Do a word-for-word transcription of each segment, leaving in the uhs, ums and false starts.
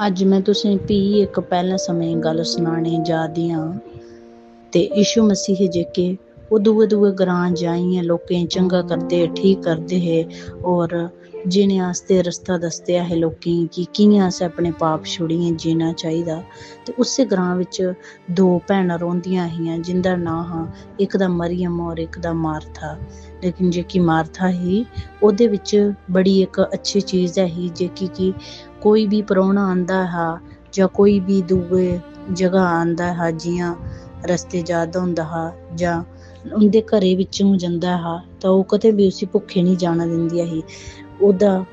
अज्ज में तुसें फ्ही इक पैह्लें समें दी गल्ल सनाने जा दी आं। ते यीशु मसीह जेह्के, ओह् दूए-दूए ग्रां जाइयै लोकें गी चंगा करदे हे, ठीक करदे हे, होर जीने आस्तै रस्ता दसदे हे लोकें गी कि कि'यां असें अपने पाप छुड़ियै जीना चाहिदा। ते उस्सै ग्रां बिच दो भैनां रौंह्दियां हियां, जिं'दा नांऽ हा, इक दा मरियम होर इक दा मार्था। लेकिन जेह्की मार्था ही, ओह्दे बिच बड़ी इक अच्छी चीज ऐ ही, जेह्की कि कोई बी परौह्ना आंदा हा जां कोई बी दूए जगह आंदा हा, जि'यां रस्ते जा दा होंदा हा जां उं'दे घरै बिच्चों जंदा हा, तां ओह् कदें बी उसी भुक्खे निं जाना दिंदी ऐ ही। ओह्दा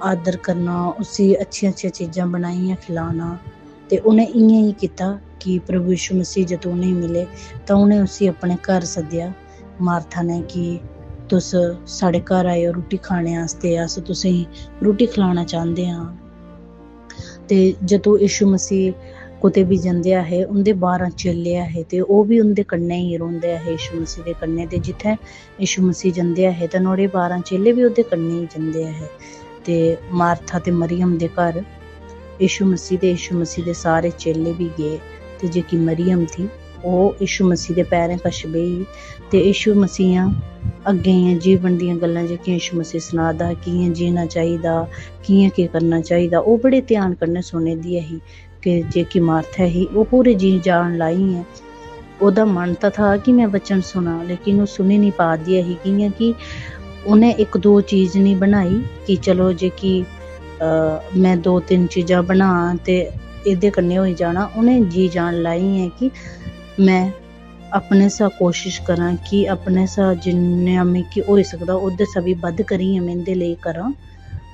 आदर करना, उसी अच्छियां-अच्छियां चीजां बनाइयै खलाना। ते उ'नें इ'यां गै कीता कि प्रभु यीशु मसीह जदूं उ'नेंगी मिले, तां उ'नें उसी अपने घर सद्देआ, मार्था ने, कि "तुस साढ़े घर आए ओ रुट्टी खाने आस्तै, अस तुसेंगी रुट्टी खलाना चांह्दे आं।" ते जदूं यीशु मसीह कुतै बी जंदे ऐ हे, उं'दे बारां चेले ऐ हे, ते ओह् बी उं'दे कन्नै गै रौंह्दे ऐ हे, यीशु मसीह दे कन्नै। ते जित्थै यीशु मसीह जंदे ऐ हे, ते नुहाड़े बारां चेले बी ओह्दे कन्नै गै जंदे ऐ हे। ते मार्था ते मरियम दे घर यीशु मसीह ते यीशु मसीह दे सारे चेले बी गे। ते जेह्की मरियम थी, ओह् यीशु मसीह दे पैरें कश बेही। ते यीशु मसीह अग्गें दियां जीवन दियां गल्लां जेह्कियां यीशु मसीह सना दा हा, कि'यां जीना चाहिदा, कि'यां केह् करना चाहिदा, ओह् बड़े ध्यान कन्नै सुने दी ऐ ही। कि जेह्की मार्था ही, ओह् पूरे जी जान लाइयै, ओह्दा मन तां था कि में वचन सुनां, लेकिन ओह् सुनी निं पा दी ऐ ही, कि'यां कि उ'नें इक दो चीज निं बनाई कि चलो जेह्की, अ, में दो तिन्न चीजां बनां ते एह्दे कन्नै होई जाना। उ'नें जी जान लाई ऐ कि में अपने शा कोशश करां कि अपने शा जिन्ना मिगी होई सकदा, ओह्दे शा बी बद्ध करियै में इं'दे लेई करां।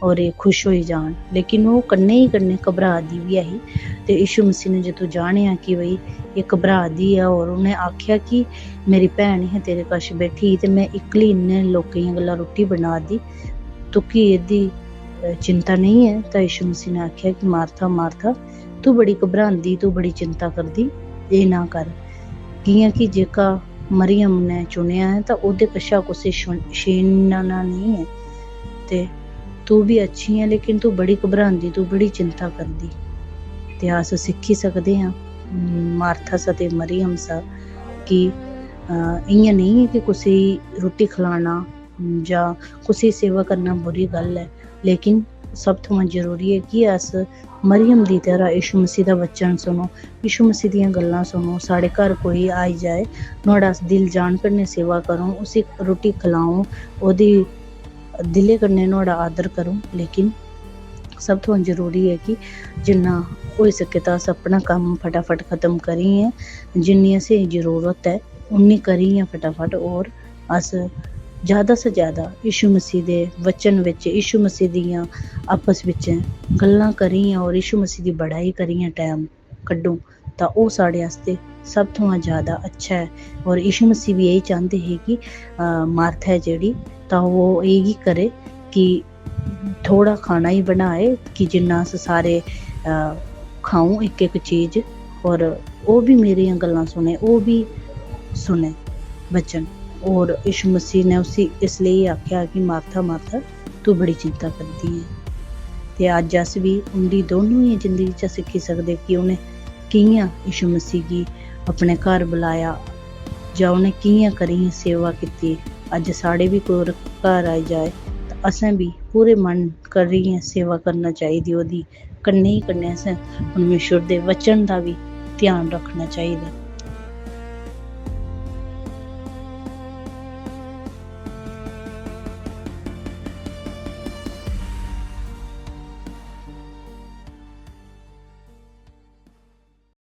और एह् खुश होई जान। लेकिन ओह् कन्नै ही कन्नै घबरा दी बी ऐ ही। ते यीशु मसीह ने जदूं जानेआ कि भई एह् घबरा दी ऐ, और उ'नें आखेआ कि "मेरी भैन इ'यां तेरे कश बैठी ही ते में इक्कली इन्ने लोकें दियां गल्लां रुट्टी बना दी, तुकी एह्दी, अ, चिंता नेईं ऐ?" तां यीशु मसीह ने आखेआ कि "मार्था, मार्था, तू बड़ी घबरांदी, तू बड़ी चिंता करदी, एह् ना कर।" कि'यां कि जेह्का मरियम ने चुनेआ ऐ, तां ओह्दे कशा कुसै छुन-, छीनना नेईं ऐ। ते तू बी अच्छी ऐ, लेकिन तू बड़ी घबरांदी, तू बड़ी चिंता करदी। ते अस सिक्खी सकदे आं, उम, मार्था सा ते मरियम सा कि, अ, इ'यां नेईं ऐ कि कुसै गी रुट्टी खलाना जां कुसै दी सेवा करना बुरी गल्ल ऐ, लेकिन सब थमां जरूरी ऐ कि अस मरियम दी तरह यीशु मसीह दा वचन सुनो, यीशु मसीह दियां गल्लां सुनो। साढ़े घर कोई आई जाए, नुहाड़ा अस दिल जान कन्नै सेवा करो, उसी रुट्टी खलाओ, ओह्दी दिलै कन्नै नुहाड़ा आदर करो। लेकिन सब थमां जरूरी ऐ कि जिन्ना होई सकै तां अस अपना कम्म फटाफट खत्म करियै, जिन्नी असेंगी जरूरत ऐ, उन्नी करियै फटाफट, और अस ज़्यादा से ज़्यादा यीशु मसीह दे वचन बिच, यीशु मसीह दियां आपस बिच गल्लां करियै और यीशु मसीह दी बड़ाई करियै टैम कड्ढूं, तां ओह् साढ़े आस्तै सब थमां ज़्यादा अच्छा ऐ। और यीशु मसीह बी एह् चांह्दे हे कि, अ, मार्था ऐ जेह्ड़ी, तां ओह् एह् गी करे कि थोह्ड़ा खाना ही बनाए कि जिन्ना अस सारे, अ, खाऊं इक-इक चीज, और ओह् बी मेरियां गल्लां सुने, ओह् बी सुने वचन। और यीशु मसीह ने उसी इसलेई आखेआ कि "मार्था, मार्था, तू बड़ी चिंता करदी ऐ।" ते अज्ज अस बी उं'दी दोनों ही जिंदगी च सिक्खी सकदे कि उ'नें कि'यां यीशु मसीह गी अपने घर बुलाया, जां उ'नें कि'यां करियै सेवा कीती। अज्ज साढ़े बी कोई होर घर आई जाए, तां असें बी पूरे मन करियै सेवा करना चाहिदी ओह्दी। कन्नै ही कन्नै असें परमेश्वर दे वचन दा बी ध्यान रक्खना चाहिदा।